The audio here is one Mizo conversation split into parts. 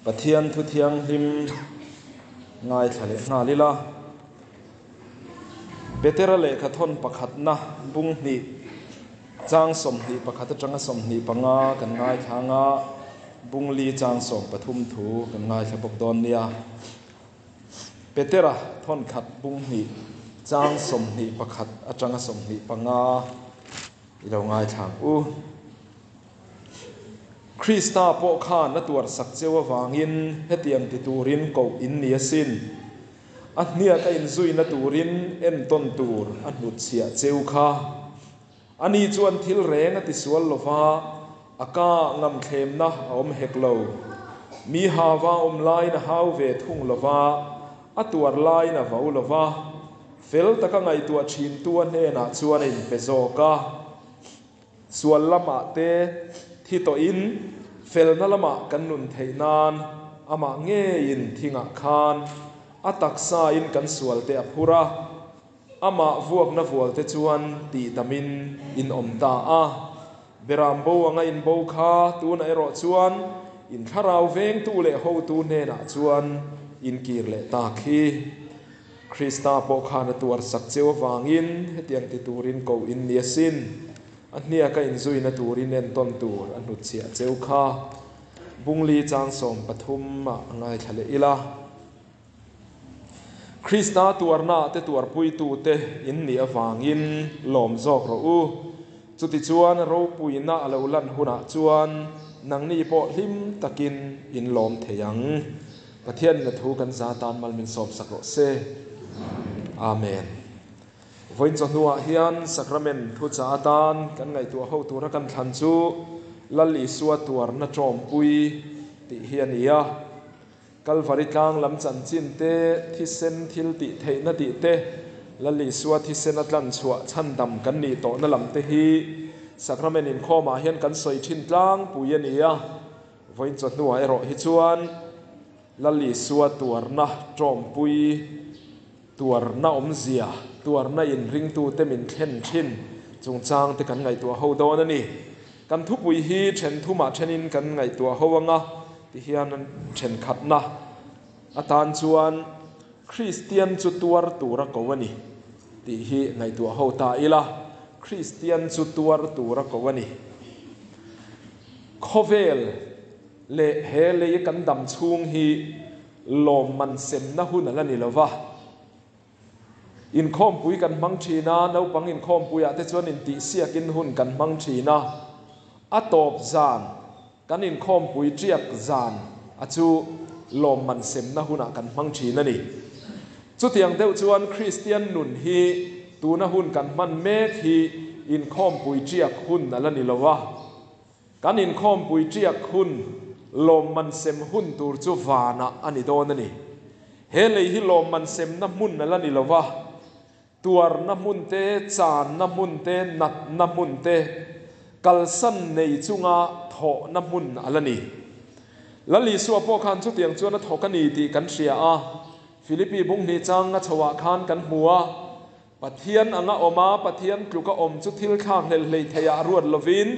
Pathian thu thianghlim ngaithla leh nghal ila. Petera lehkha thawn pakhatna bung hnih chang 21 atanga 25 kan ngaithla anga bung li chang 13 thu kan ngaithla bawk dawn nia. Petera thawn khat bung hnih chang 21 atanga 25 i lo ngaithla ang u. Krista pawh khan a tuarsak cheu avangin hetiang ti turin koh in ni asin. A hniak a inzuina turin entawn tur a hnutchhiah cheu kha. Ani chuan thil reng a tisual lo va, a ka ngamthlemna a awm hek lo. Mi hava awm laiin a hau ve thung lo va, a tuar laiin a vo lo va, fel taka ngaihtuah thintu a hnenah chuan a inpe zawk a. Sual lamah te thi tawhin felna lamah kan nun theih nan amah ngeiin thingah khan a taksain kan sual te a phur a, amah vuakna vual te chuan tihdamin in awm ta a. Beram bo anga in bo kha tunah erawh chuan in thlarau vengtu leh hotu hnenah chuan in kir leh ta khi. Krista pawh khan a tuar sak cheu avangin hetiang ti turin koh in ni asin. A hniaka inzuina turin entawn tur a hnutchhiah cheu kha. Bungli chang 13 ah a ngaithla leh ila. Krista tuarna te tuarpuitu te in nih avangin lawm zawk rawh u. Chutichuan ropuina a lo lan hunah chuan nangni pawh hlim takin in lawm thei ang. Pathian na thu kan za tan mal min sawm sak rawh se. Amen. Vawiin chawhnuah hian Sacrament thu cha atan kan ngaihtuah ho tura kan thlan chu Lal Isua tuarna tawmpui tih hi a ni a. Kalvari tlang lam chanchin te, thisen thil tih theihna tih te, Lal Isua thisen a tlan chhuah chhandam kan nih tawhna lam te hi Sacrament inkhawmah hian kan sawi thin tlangpui a ni a. Vawiin chawhnuah erawh hi chuan Lal Isua tuarna tawmpui, tuarna awmzia, tuarna inringtute min thlen thin chungchang te kan ngaihtuah ho dawn a ni. Kan thupui hi then thumah thenin kan ngaihtuah ho anga tihian thenkhatna atan chuan Kristian chu tuar tura ko a ni tih hi ngaihtuah ho ta ila. Kristian chu tuar tura ko a ni. Khawvel leh he lei kan dam chhung hi lawmman semna hun a la ni lo va. Inkhawmpui kan hmang thin a, naupang inkhawmpuiah te chuan intihsiakin hun kan hmang thin a. A tawp zan, kan inkhawmpui tiak zan a chu lawmman semna hunah kan hmang thin a ni. Chutiang deuh chuan Kristian nun hi tuna hun kan hman mek hi inkhawmpui tiak hun a la ni lo va. Kan inkhawmpui tiak hun lawmman sem hun tur chu vanah a ni dawn a ni. He lei hi lawmman semna hmun a la ni lo va, tuarna hmun te, channa hmun te, natna hmun te, kalsan nei chunga thawhna hmun a la ni. Lal Isua pawh khan chutiang chuan a thawk a ni tih kan hria a, Philippi bung hnih chang a chhoah khan kan hmu a, Pathian anga awm a, Pathian tluka awm chu thil thlak hlel hlei theiah a ruat lovin,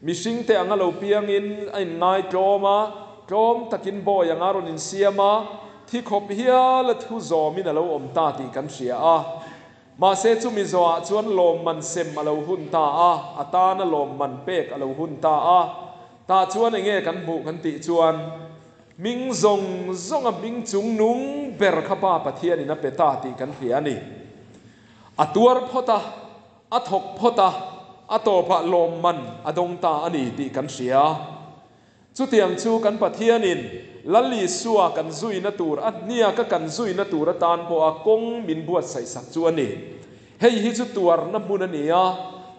mihringte anga lo piangin a inngai tlawm a, tlawm takin bawi anga rawn insiam a, thi khawp hial a thu zawmin a lo awm ta tih kan hria a. Mahse chumi zawhah chuan lawmman sem a lo hun ta a, a tana lawmman pek a lo hun ta a. Tah chuan enge kan hmuh kan tih chuan, Hming zawng zawnga hming chung nung ber kha Pa Pathianin a pe ta tih kan hria a ni. A tuar phawt a, a thawk phawt a, a tawpah lawmman a dawng ta a ni tih kan hria. Chutiang chu kan Pathianin Lal Isua kan zuina tur a hniaka kan zuina tur atan pawha kawng min buatsaihsak chu a ni. Hei hi chu tuarna hmun a ni a,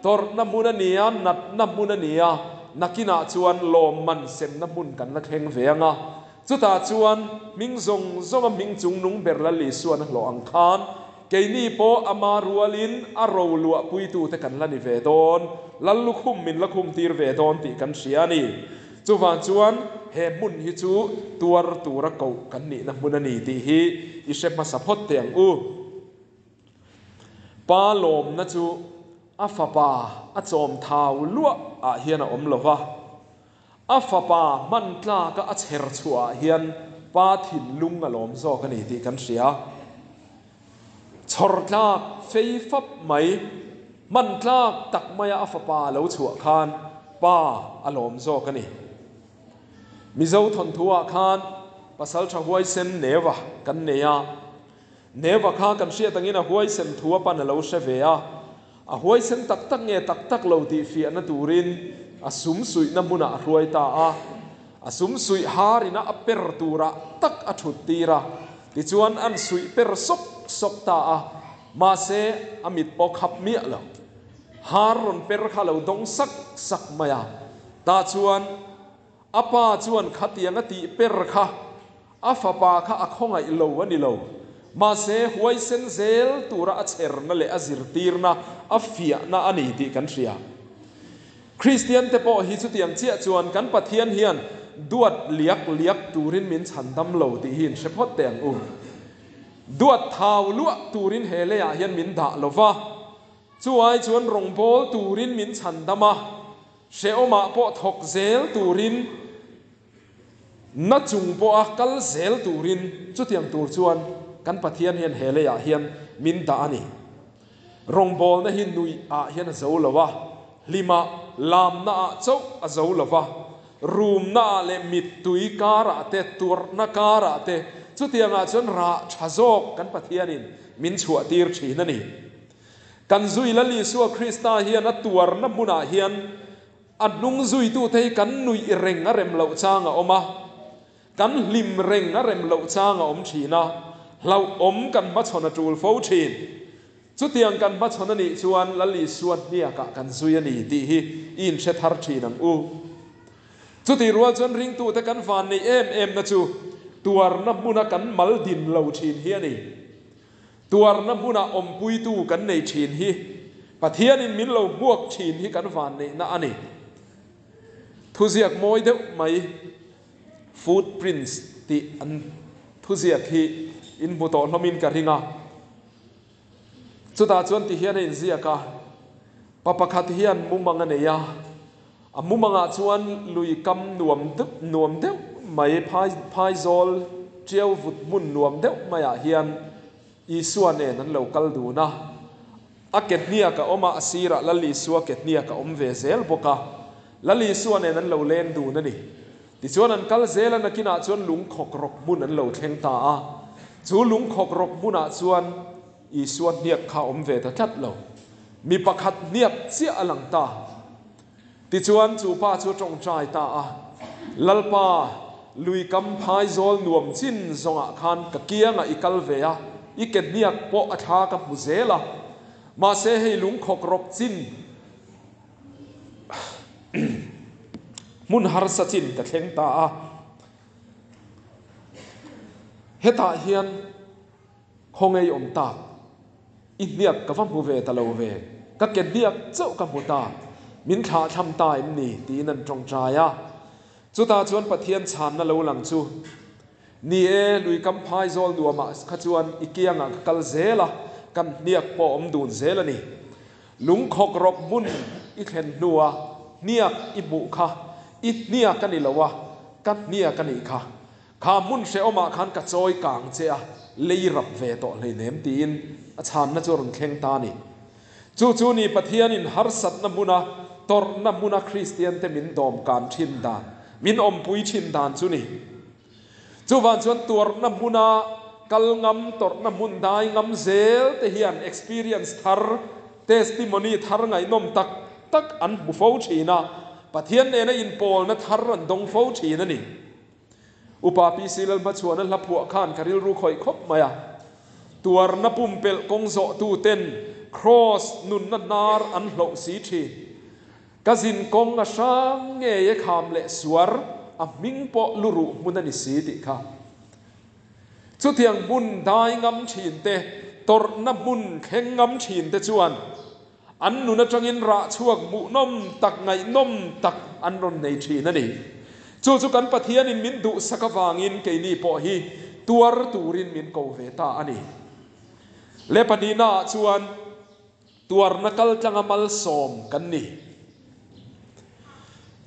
tawrhna hmun a ni a, natna hmun a ni a, nakinah chuan lawmman semna hmun kan la thleng ve ang a. Chutah chuan hming zawng zawnga hming chung nung ber Lal Isuan a hlawh ang khan keini pawh ama rualin a ro luahpuitute kan la ni ve dawn, Lal lukhum min la khum tir ve dawn tih kan hria a ni. Chuvang chuan he hmun hi chu tuar tura koh kan nihna hmun a ni tih hi i hre hmasa phawt teh ang u. Pa lawmna chu a fapa a chawm thau luah ah hian a awm lo va. A fapa hman tlaka a chher chhuah ah hian pa thinlung a lawm zawk a ni tih kan hria. Chhawr tlak fei fap mai, hman tlak tak maia a fapa a lo chhuah khan pa a lawm zawk a ni. Mizo thawnthu ah khan Pasaltha huaisen Neva kan nei a. Neva kha kan hriat angin a huaisen thu a pan a lo hre ve a. A huaisen tak tak nge tak tak lo tih fiahna turin a sum suihna hmunah a hruai ta a. A sum suih harina a per turah tak a thut tir a, tichuan an suih per sawk sawk ta a, mahse a mit pawh khap miah lo. Har rawn per kha lo dawng sak sak mai a, tah chuan a pa chuan khatiang a tih per kha A fapa kha a khawngaih lo a ni lo. Mahse, huaisen zel tura a chherna leh a zirtirna a fiahna a ni tih kan hria. Kristiante pawh hi chutiang chiah chuan kan Pathian hian duat liak liak turin min chhandam lo tih hi inhre phawt teh ang u. Duat thau luah turin he leiah hian min dah lo va, chu ai chuan rawngbâwl turin min chhandam a, hrehawmah pawh thawk zel turin, Na chung pawha kal zel turin chutiang tur chuan kan Pathian hian he leiah hian min dah a ni. Rawngbawlna hi nuih ah hian a zo lo a, hlimah, lamna ah chauh a zo lo va, rumna ah leh mittui karah te, tuarhna karah te, chutiangah chuan rah tha zawk kan Pathianin min chhuah tir thin a ni. Kan zui Lal Isua Krista hian a tuarna hmunah hian A hnung zuitute hi kan nuih reng a rem loh chang a awm a, kan hlim reng a rem loh chang a awm thin a, hlauhawm kan hmachhawn a tul fo thin. Chutiang kan hmachhawn a nih chuan Lal Isua hniakah kan zui a ni tih hi i inhre thar thin ang u. Chutih rual chuan ringtute kan van neih em emna chu tuarna hmuna kan mal din lo thin hi a ni. Tuarna hmunah awmpuitu kan nei thin hi Pathianin min lo hmuak thin hi kan vanneihna a ni. Thuziak mawi deuh mai Footprints tih an thuziak hi in hmu tawh hlawmin ka ring a. Chutah chuan ti hian a inziak a, Pa pakhat hian mumang a nei a, a mumangah chuan lui kam nuam nuam deuh mai phai phaizawl tiau vut hmun nuam deuh maiah hian Isua nen an lo kal dun a, a ke hniak a awm a, a sirah Lal Isua ke hniak a awm ve zel bawk a, Lal Isua nen an lo leng dun a ni. Tichuan an kal zel a, nakinah chuan lungkhawk rawk hmun an lo thleng ta a, chu lungkhawk rawk hmunah chuan Isua hniak kha awm ve ta tlat lo. Mi pakhat hniak chiah a lang ta. Tichuan chu pa chu a tawngtai ta a, Lalpa, lui kam phai zawl nuam chin zawngah khan ka kiangah i kal ve a, i ke hniak pawh a thla ka hmu zel a. Mahse hei lungkhawk rawk chin hmun harsa chin ka thleng ta a. Hetah hian Khaw ngei awm tak, i hniak ka va hmu ve ta lo ve, ka ke hniak chauh ka hmu ta, min thlah thlam ta em ni? tiin an tawngtai a. Chutah chuan Pathian chhanna lo lang chu, Ni e, lui kam phai zawl nuamah kha chuan i kiangah ka kal zel a, kan hniak pawh awm dun zel a ni. Lungkhawk rawk hmun i thlen hnua hniak i hmuh kha i hniak a ni lo a, ka hniak a nih kha. Kha hmun hrehawmah khan ka chawi kang che a, lei rap ve tawh hleinem tiin a chhanna chu a rawn thleng ta a ni. Chu chu ni Pathianin harsatna hmuna, tawrhna hmuna Kristiante min dawm kan thin dan, min awmpui thin dan chu ni. Chuvang chuan tuarhna hmuna kal ngam, tawrhna hmun dai ngam zel te hian experience thar, testimony thar ngaihnawm tak tak an hmu fo thin a, Pathian nena inpawlna thar an dawng fo thin a ni. Upa PC Lalhmachhuana hla phuah khan ka rilru khawih khawp mai a. Tuarna pumpelh kawng zawhtu ten Kraws nunna hnar an hloh si thin. Ka zin kawng a hrang ngei e kham leh suar a hming pawh luruh hmun a ni si tih kha. Chutiang hmun dai ngam thin te, tawrhna hmun thleng ngam thin te chuan An nun atangin rah chhuak hmuhnawm tak, ngaihnawm tak an rawn nei thin a ni. Chu chu kan Pathianin min duhsak avangin keini pawh hi tuar turin min ko ve ta a ni. Le pahnihnaah chuan tuarna kaltlanga malsawm kan ni.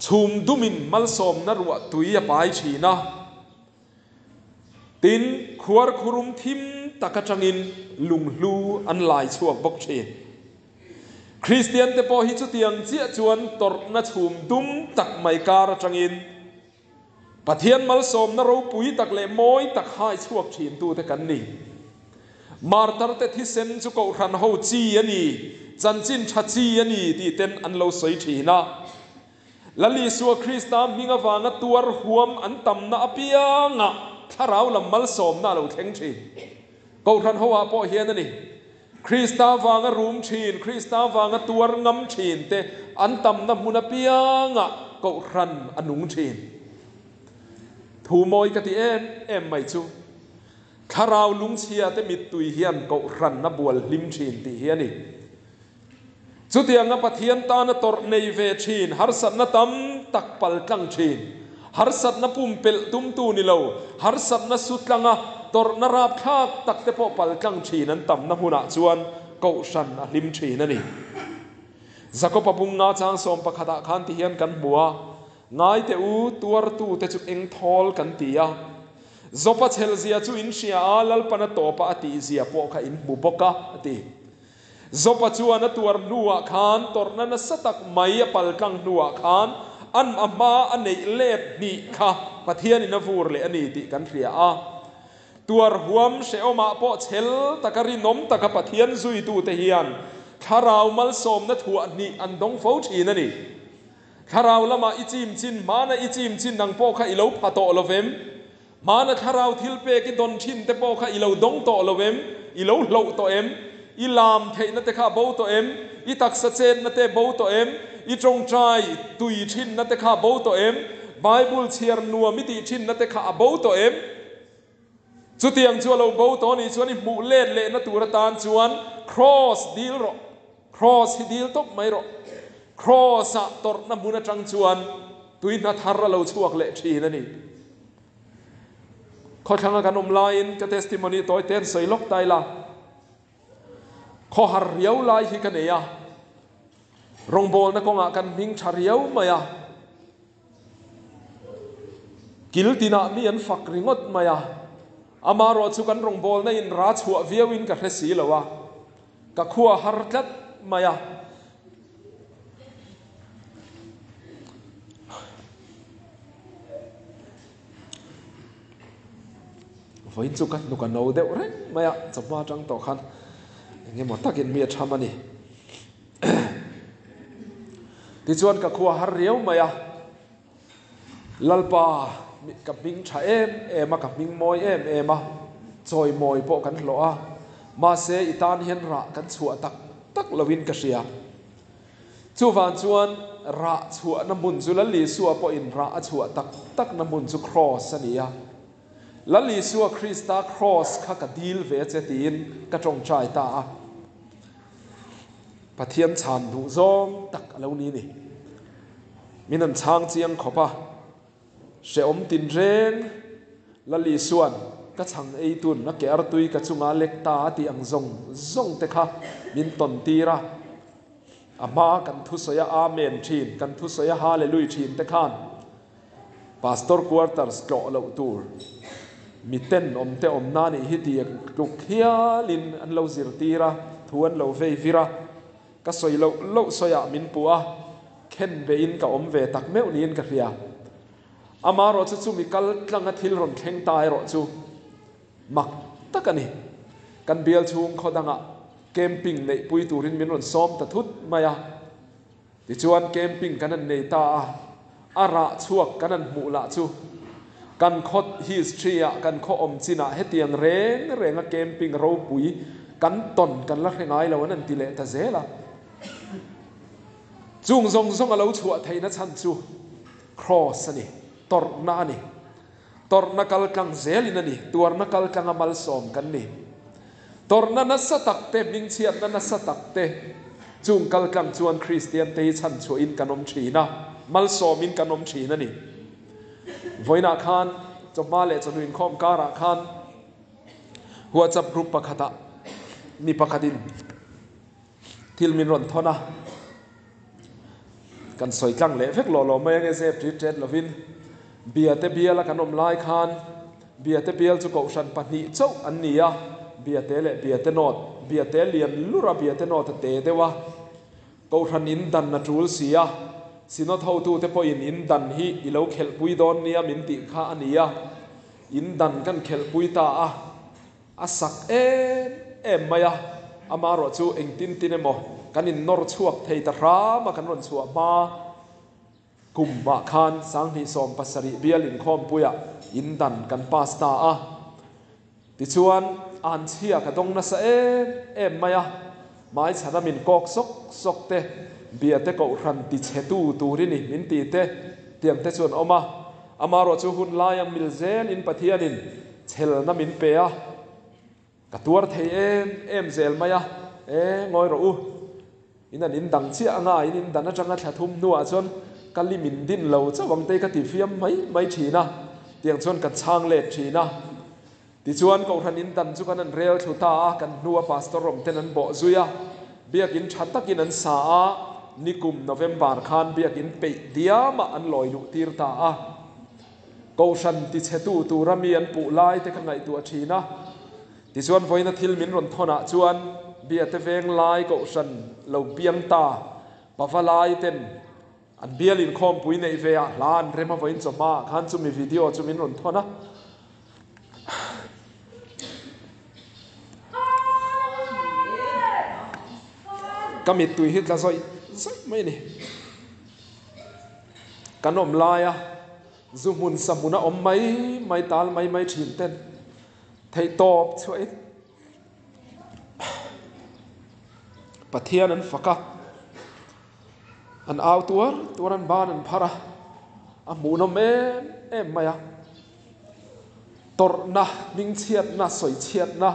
Chhum dumin malsawmna ruah tui a pai thin a. Tin, khuarkhurum thim tak atangin lunghlu an lai chhuak bawk thin. Kristiante pawh hi chutiang chiah chuan tawrhna chhum dum tak mai kar atangin Pathian malsawmna ropui tak leh mawi tak hai chhuak thintute kan ni. Martarte thisen chu kohhran ho chi a ni, chanchin tha chi a ni tih ten an lo sawi thin a. Lal Isua Krista hming avanga tuar huam an tamna apiangah thlarau lam malsawmna a lo thleng thin. Kohhran ho ah pawh hian a ni. Krista vanga rum thin, Krista vanga tuar ngam thin te an tamna hmun apiangah kohhran a nung thin. Thu mawi ka ti em em mai chu thlarau lungchhia te mittui hian kohhran a bual hlim thin tih hi a ni. Chutianga Pathian tana tawrh nei ve thin, harsatna tam tak pal tlang thin, harsatna pumpelh tumtu ni lo, harsatna su tlanga tawrhna rapthlak tak te pawh pal tlang thin an tamna hmunah chuan kohhran a hlim thin a ni. Jakoba bunga chang 11 ah khan ti hian kan hmu a, Ngai teh u, tuartute chu eng thawl kan ti a. Zopa chhelzia chu in hria a, Lalpana tawpa a tihzia pawh kha in hmu bawk a, a ti. Zopa chuan a tuar hnuah khan tawrhna nasa tak mai a pal tlang hnuah khan an a hma a neih let hnih kha Pathianin a vur leh a ni tih kan hria a. Tuar huam hrehawmah pawh chhel taka rinawm taka Pathian zuitute hian thlarau malsawmna thuah hnih an dawng fo thin a ni. Thlarau lamah i chim chin, hmana i chim chin ang pawh kha i lo pha tawh lo vem? Hmana thlarau thil pek i dawn thin te pawh kha i lo dawng tawh lo em? I lo hloh tawh em? I lam theihna te kha a bo tawh em? I taksa chetna te bo tawh em? I tawngtai tui thinna te kha a bo tawh em? Bible chhiar nuam i tih thinna te kha a bo tawh em? Chutiang chu a lo bo tawh anih chuan i hmuh let lehna tur atan chuan Kraws dil rawh. Kraws hi dil tawp mai rawh. Kraws-ah tawrhna hmun atang chuan tui hna thar a lo chhuak leh thin a ni. Khawthlanga kan awm laiin ka testimony tawi te an sawi lawk ta ila. Khawhar riau lai hi ka nei a. Rawngbawlna kawngah kan hming tha riau mai a. Kil tinah mi an fak ringawt mai a. Amaherawh chu kan rawngbawlna in ra chhuah viauin ka hre si lo a. Ka khua har tlat mai a. Vawiin chu ka hnuk a no deuh reng mai a, chawhma atang tawh khan eng emaw takin mi a tham a ni. Tichuan ka khua har riau mai a, Lalpa ka hming tha em em a, ka hming mawi em em a, chawimawi pawh kan hlawh a, mahse i tan hian rah kan chhuah tak tak lovin ka hria. Chuvang chuan rah chhuahna hmun chu Lal Isua pawhin rah a chhuah tak takna hmun chu Kraws a ni a. Lal Isua Krista Kraws kha ka dil ve che tiin ka tawngtai ta a. Pathian chhan duh zawng tak a lo ni ni. Min an chhang chiang khawp a. Hrehawm tinreng Lal Isua'n ka chhang ei tun a ke artui ka chunga lek ta a tih ang zawng zawng te kha min tawn tir a. A hma kan thusawi a Amen thin, kan thusawi a Hallelui thin te khan Pastor quarters tlawh loh tur miten awm te awm na nih hi tih tluk hialin an lo zirtir a, thu an lo vei vir a. Ka sawi loh loh sawiah min puh a, khen bein ka awm ve tak meuh niin ka hria. Amaherawh chu chumi kal tlanga thil rawn thleng ta erawh chu mak tak a ni. Kan bial chhung khaw dangah camping neihpui turin min rawn sawm ta thut mai a. Tichuan camping kan han nei ta a, a rah chhuak kan han hmuh lah chu kan khaw history-ah, kan khaw awm chinah hetiang reng renga camping ropui kan tawn kan la hre ngai lo an han ti leh ta zel a. Chung zawng zawng a lo chhuah theihna chhan chu Kraws a ni, tawrhna a ni. Tawrhna kal tlang zelin a ni, tuarna kal tlanga malsawm kan ni. Tawrhna nasa tak te, hmingchhiatna nasa tak te, chung kal tlang chuan Kristian te hi chhanchhuahin kan awm thin a, malsawmin kan awm thin a ni. Vawiinah khan chawhma leh chawhnu inkhawm karah khan WhatsApp group pakhatah mi pakhatin thil min rawn thawn a. Kan sawi tlang leh vek lawh lawh mai ange zep ṭit ṭet lovin. Biate biala kan awm lai khan Biate bial chu kohhran pahnih chauh an ni a, Biate leh Biate North. Biate lian lur a, Biate North a te deuh a. Kohhran in dan a ṭul si a, Synod hotute pawhin in dan hi i lo khelhpui dawn nia min tih kha a ni a, in dan kan khelhpui ta a, a sak em em mai a, amaherawh chu engtin tin emaw kan innawr chhuak thei ta hram a, kan rawn chhuah hma. Kum mah khan 2017 bial inkhawmpuiah in dan kan pass ta a. Tichuan, anchhia ka dawng nasa em em mai a, hmaichhana min kawk sawk sawk te, biate kohhran tichhetu tur i ni min ti te, tiang te chu an awm a. Amaherawh chu hun lai ang mil zelin Pathianin chhelna min pe a. Ka tuar thei em em zel mai a, e ngawi rawh u, in an indang chiah anga in indan atanga thla thum hnuah chuan ka lim in din lo chauh ang te ka ti fiam mai mai thin a, tiang chuan ka chhang let thin a. Tichuan Kohhran indan chu kan an rel thlu ta a, kan hnua Pastor rawm ten an bawh zui a, biakin tha takin an sa a, nikum November khan biakin peih diamah an lawi luh tir ta a. Kohhran tichhetu tura mi an puh lai te ka ngaihtuah thin a. Tichuan vawiina thil min rawn thawnah chuan Biate veng lai kohhran lo piang ta pava lai ten an bial inkhawmpui neih ve ah hla an rem a vawiin chawhma ah khan chumi video chu min rawn thawn a. Ka mittui hi tla zawih zawih mai a ni. Kan awm laia zu hmun sa hmuna awm mai mai tal mai mai thin ten theihtawp chhuahin Pathian an fak a, an au tuar tuar an ban an phar a, a hmuhnawm em em mai a. Tawrhna, hmingchhiatna, sawichhiatna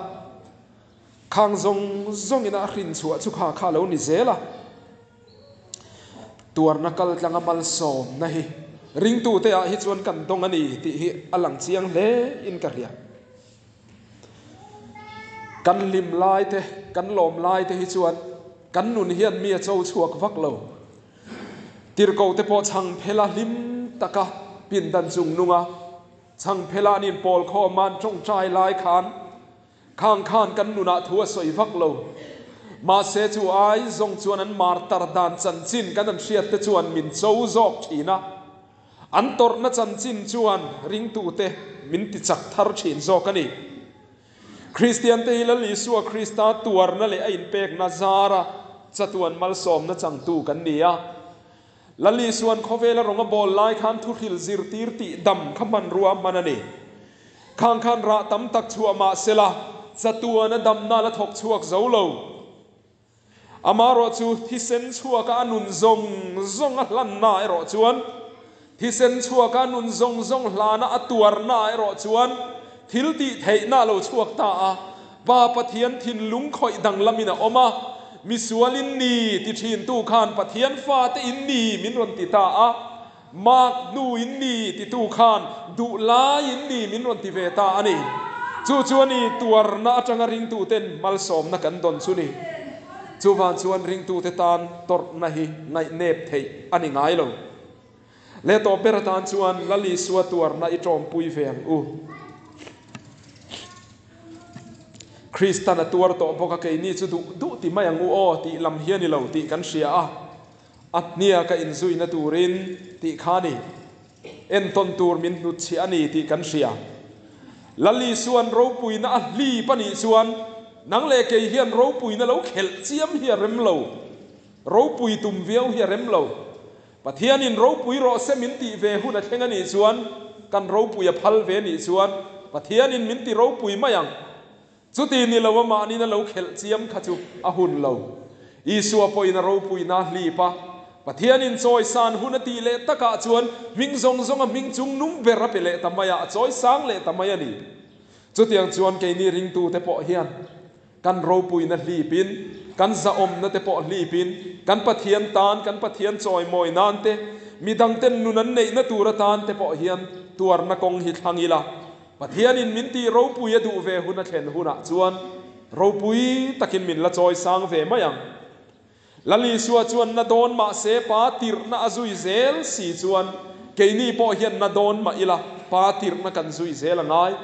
khang zawng zawngin a hrin chhuah chu kha kha a lo ni zel a. Tuarna kal tlanga malsawmna hi ringtute ah hi chuan kan dawng a ni tih hi a lang chiang hle in ka hria. Kan hlim lai te, kan lawm lai te hi chuan kan nun hian mi a cho chhuak vak lo. Tirhkoh te pawh chhang phela hlim taka pindan chung nunga chhang phela an inpawl khawm a an tawngtai lai khan Khang khan kan nunah thu a sawi vak lo. Mahse chu ai zawng chuan an martar dan chanchin kan an hriat te chuan min cho zawk thin a. An tawrhna chanchin chuan ringtute min ti chak thar thin zawk a ni. Kristian te hi Lal Isua Krista tuarna leh a inpekna zara chatuan malsawmna changtu kan ni a. Lal Isua'n khawvela rawng a bawl lai khan thuhril zirtir tih dam kha hmanrua a hman a ni. Khang khan rah tam tak chhuah mah sela, chatuana damna la thawk chhuak zo lo. Amaherawhchu, thisen chhuaka a nun zawng zawng a hlanna erawh chuan, thisen chhuaka a nun zawng zawng hlana a tuarna erawh chuan thil tih theihna a lo chhuak ta a. Pa Pathian thinlung khawih danglamin a awm a, misual in ni ti thintu khan Pathian fate in ni min rawn ti ta a, Mark nu in ni titu khan duh lai in ni min rawn ti ve ta a ni. Chu chu a ni tuarna atanga ringtuten malsawmna kan dawn chu ni. Chuvang chuan ringtute tan tawrhna hi ngaihnep theih a ni ngai lo. Leh tawp ber atan chuan Lal Isua tuarna i tawmpui ve ang u. Kristan a tuar tawh bawk a, keini chu duh duh ti mai ang u aw tih lam hi a ni lo tih kan hria a, a hnia ka inzuina turin tih kha a ni. Entawn tur min hnutchhiah a ni tih kan hria. Lal Isua'n ropuina a hlip a nih chuan nang leh kei hian ropuina lo khelh chiam hi a rem lo. Ropui tum viau hi a rem lo. Pathianin ropui rawh se min tih ve hun a thleng a nih chuan, kan ropui a phal ve a nih chuan, Pathianin min ti ropui mai ang. Chuti ni lo a mahnin a lo khelh chiam kha chu a hun lo. Isua pawhin a ropuina a hlip a, Pathianin chawisan hun a tih leh takah chuan hming zawng zawng a hming chung nung ber a pe leh ta mai a, a chawisang leh ta mai a ni. Chutiang chuan keini ringtute pawh hian Kan ropuina hlipin, kan zahawmna te pawh hlipin, kan Pathian tan, kan Pathian chawimawi nan te, midangten nun an neihna tur atan te pawh hian tuarna kawng hi thlang ila, Pathianin min tih ropui a duh ve hun a thlen hunah chuan ropui takin min la chawisang ve mai ang. Lal Isua chuan na dawn mah se Pa tirhna a zui zel si chuan keini pawh hian na dawn mah ila Pa tirhna kan zui zel a ngai.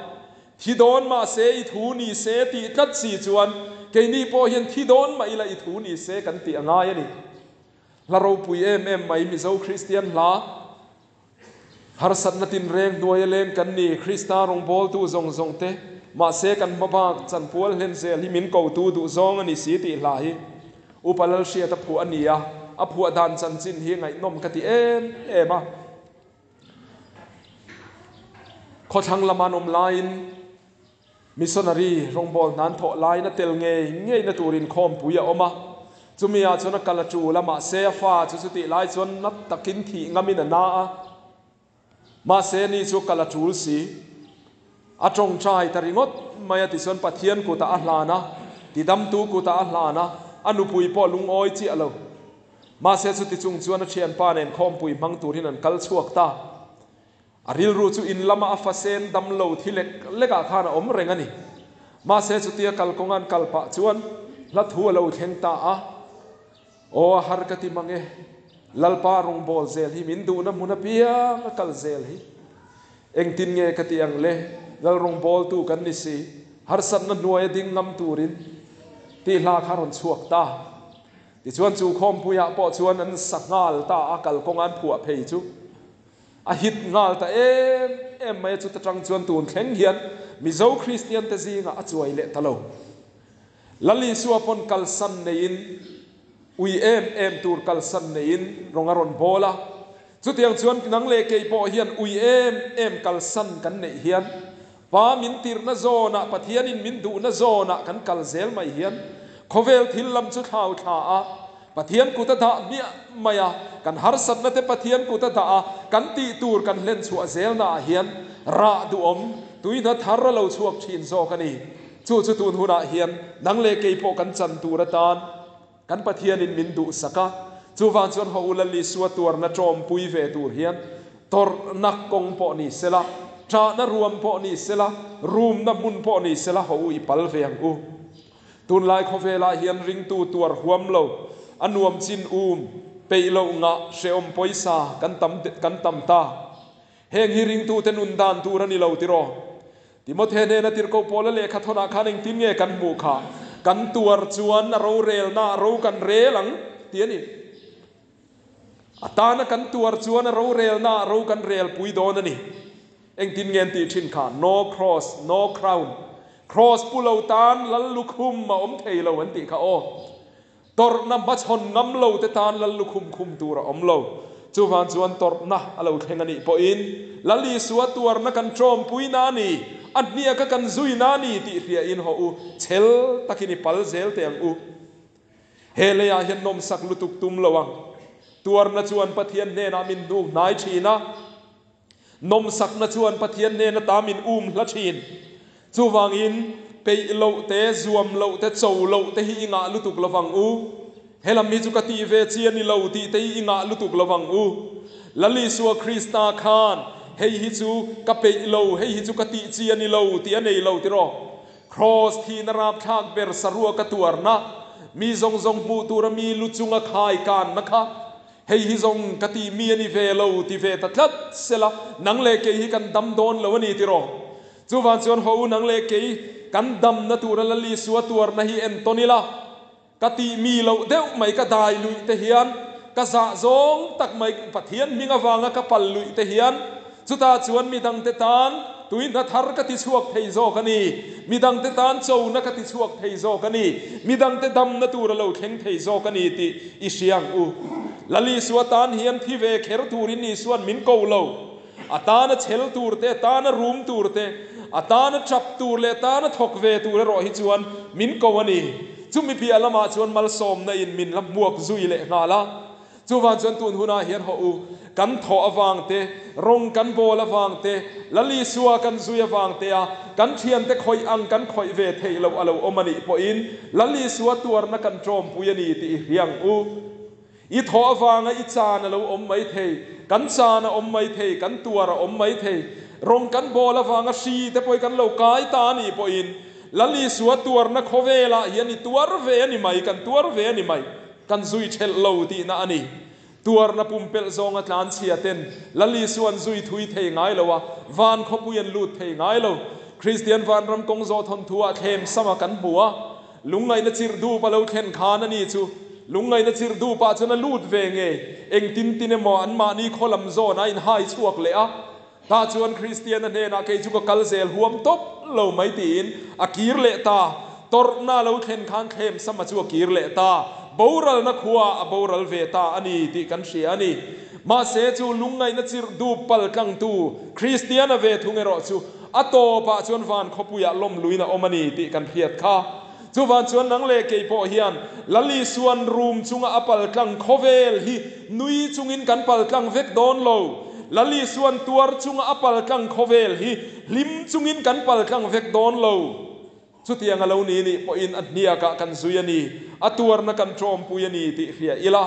Thi dawn mah se i thu ni se tih tlat si chuan keini pawh hian thi dawn mah ila i thu ni se kan tih a ngai a ni. Hla ropui em em mai Mizo Kristian hla. Harsatna tinreng hnuaia leng kan ni, Krista rawngbawltu zawng zawng te, mahse kan hma bak chanpual hlen zel hi min kotu duh zawng a ni si tih hla hi Upa Lalhriata phuah a ni a, a phuah dan chanchin hi ngaihnawm ka ti em em a. Khawthlang lama an awm laiin Missionary rawngbâwl hnan thawh laiin a tel ngei ngeina turin khawmpui a awm a. Chumi ah chuan a kal a ṭul a, mahse a fa chu chutih lai chuan na takin thih ngamin a na a. Mahse ni chu kal a ṭul si. A ṭawngṭai ta ringawt mai a tichuan Pathian kutah a hlan a, tidamtu kutah a hlan a, a nupui pawh a lungawi chiah lo. Mahse chuti chung chuan a ṭhianpa nen khawmpui hmang turin an kal chhuak ta. A rilru chu in lama a fasen dam lo thi lek lekah khan a awm reng a ni. Mahse chutia kalkawnga an kal pah chuan hla thu a lo thleng ta a, Aw a har ka ti mang e, Lalpa rawngbâwl zel hi min duhna hmun apiang a kal zel hi. Engtin nge ka ti ang le, Lal rawngbâwltu kan ni si, harsatna hnuaia ding ngam turin tih hla kha a rawn chhuak ta. Tichuan chu khawmpuiah pawh chuan an sa nghal ta a, kalkawnga an phuah phei chu. A hit nghal ta em em mai a, chuta tang chuan tun thleng hian Mizo Kristian te zingah a chuai leh ta lo. Lal Isua pawn kalsan neiin, ui em em tur kalsan neiin rawng a rawn bawl a. Chutiang chuan nang leh kei pawh hian ui em em kalsan kan neih hian Pa min tirhna zawnah, Pathianin min duhna zawnah kan kal zel mai hian khawvel thil lam chu thlau thla a, Pathian kut a dah hmiah mai a, kan harsatna te Pathian kut a dah a, kan tih tur kan hlen chhuah zelnaah hian rah duhawm, tuihna thar a lo chhuak thin zawk a ni. Chu chu tun hunah hian nang leh kei pawh kan chan tur atan Kan Pathianin min duhsak a, chuvang chuan haw u Lal Isua tuarna tawmpui ve tur hian tawrhna kawng pawh ni sela, ṭahna ruam pawh ni sela, rumna hmun pawh ni sela haw u i pal ve ang u. Tunlai khawvelah hian ringtu tuar huam lo, a nuam chin um, peih loh ngah, hrehawm pawisa kan tam kan tam ta. Heng hi ringtute nun dan tur a ni lo tiraw? Timothe hnena tirhkoh Paula lehkha thawnah khan engtin nge kan hmuh kha? Kan tuar chuan a rorelna a ro kan rel ang ti a ni. A tana kan tuar chuan a rorelna a ro kan rel pui dawn a ni. Engtin nge an tih thin kha? No cross, no crown. Cross pu lo tan lal lukhum a awm thei lo an tih kha aw. Tawrhna hmachhawn ngam lo te tan Lal lukhum khum tur a awm lo. Chuvang chuan tawrhna a lo thleng a nih pawhin Lal Isua tuarna kan tawmpuina a ni, a hniaka kan zuina a ni tih hriain haw u, chhel takin i pal zel teh ang u. He leiah hian nawmsak lutuk tum lo ang. Tuarna chuan Pathian hnenah min hnuk hnai thin a. Nawmsakna chuan Pathian hnen ata min um hla thin. Chuvangin, peih loh te, zuam loh te, cho loh te hi i ngah lutuk lovang u. Helam hi chu ka tih ve chi a ni lo tih te hi i ngah lutuk lovang u. Lal Isua Krista khan, Hei hi chu ka peih lo, hei hi chu ka tih chi a ni lo tih a nei lo tiraw? Kraws thihna rapthlak ber saruaka tuarna, mi zawng zawng hmuh tura mi lu chunga khai kanna kha, Hei hi zawng ka tih mi a ni ve lo ti ve ta tlat sela, nang leh kei hi kan dam dawn lo a ni tiraw? Chuvang chuan haw u nang leh kei kan damna tura Lal Isua tuarna hi entawn ila, ka tih mi loh deuh mai ka dai luih te hian, ka zah zawng tak mai Pathian hming avanga ka pal luih te hian, Chutah chuan midangte tan tuihna thar ka tichhuak thei zawk a ni. Midangte tan chona ka tichhuak thei zawk a ni. Midangte damna tur a lo thleng thei zawk a ni tih i hria ang u. Lal Isua tan hian thi ve kher turin Isua'n min ko lo. A tana chhel tur te, a tana rum tur te, a tana tap tur leh a tana thawk ve tur erawh hi chuan min ko a ni. Chumi piah lamah chuan malsawmna in min la hmuak zui leh nghal a. Chuvang chuan tun hunah hian haw u, kan thawh avang te, rawng kan bawl avang te, Lal Isua kan zui avang te a, kan thiante khawih ang kan khawih ve theih loh a lo awm a nih pawhin Lal Isua tuarna kan tawmpui a ni tih i hria ang u. I thawh avanga i chan a lo awm mai thei, kan chan a awm mai thei, kan tuar a awm mai thei, rawng kan bawl avanga hri te pawhin kan lo kai ta a nih pawhin Lal Isua tuarna khawvelah hian i tuar ve a ni mai, kan tuar ve a ni mai. Kan zui thelh lo tihna a ni. Tuarna pumpelh zawnga tlanchhia ten Lal Isua an zui thui thei ngai lo a, van khawpui an lut thei ngai lo. Kristian vanram kawng zawh thawnthu ah thlem sama kan hmu a, lungngaihna chirh dup a lo thlen khan a ni chu lungngaihna chirh dup ah chuan a lut ve ngei. Engtin tin emaw anmahni khaw lam zawn a inhai chhuak leh a, tah chuan Kristiana hnenah kei chu ka kal zel huam tawp lo mai tiin a kir leh ta. Tawrhna a lo thlen khan thlem sama chu a kir leh ta. Boralna khua a boral ve ta a ni tih kan hria a ni. Mahse chu lungngaihna chirh dup pal tlangtu Kristiana ve thung erawh chu a tawpah chuan van khawpuiah lawmluin a awm a ni tih kan hriat kha. Chuvan chuan nang leh kei pawh hian Lal Isuan room chunga a pal tlang khawvel hi nui chungin kan pal tlang vek dawn lo. Lal Isuan tuar chunga a pal tlang khawvel hi hlim chungin kan pal tlang vek dawn lo. Chutiang a lo ni nih pawhin a hniakah kan zui a ni, a tuarna kan tawmpui a ni tih hria ila.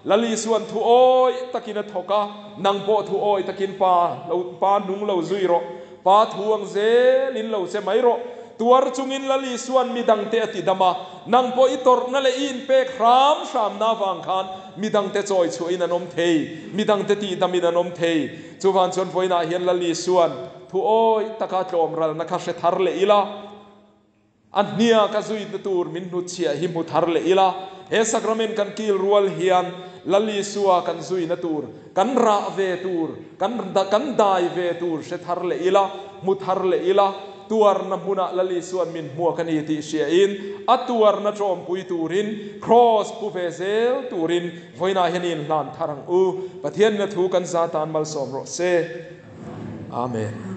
Lal Isuan thu awih takin a thawk a, nang pawh thu awih takin pa lo pa hnung lo zui rawh. Pa thu ang zelin lo che mai rawh. Tuar chungin Lal Isuan midangte a ti dam a, nang pawh i tawrhna leh i inpek hram hramna avang khan midangte chawi chhuahin an awm thei, midangte tihdamin an awm thei. Chuvan chuan vawiinah hian Lal Isuan thu awih taka tlawmralna kha hre thar leh ila. A hnia ka zuitna tur min hnutchhiah hi hmu thar leh ila, he sacrament kan kil rual hian Lal Isua kan zuina tur, kan rah ve tur, kan kan dai ve tur hre thar leh ila, hmu thar leh ila, tuarna hmunah Lal Isua'n min hmuak a ni tih hriain a tuarna tawmpui turin Kraws pu ve zel turin vawiinah hian i inhlan thar ang u. Pathianin a thu kan za tan malsawm rawh se. Amen.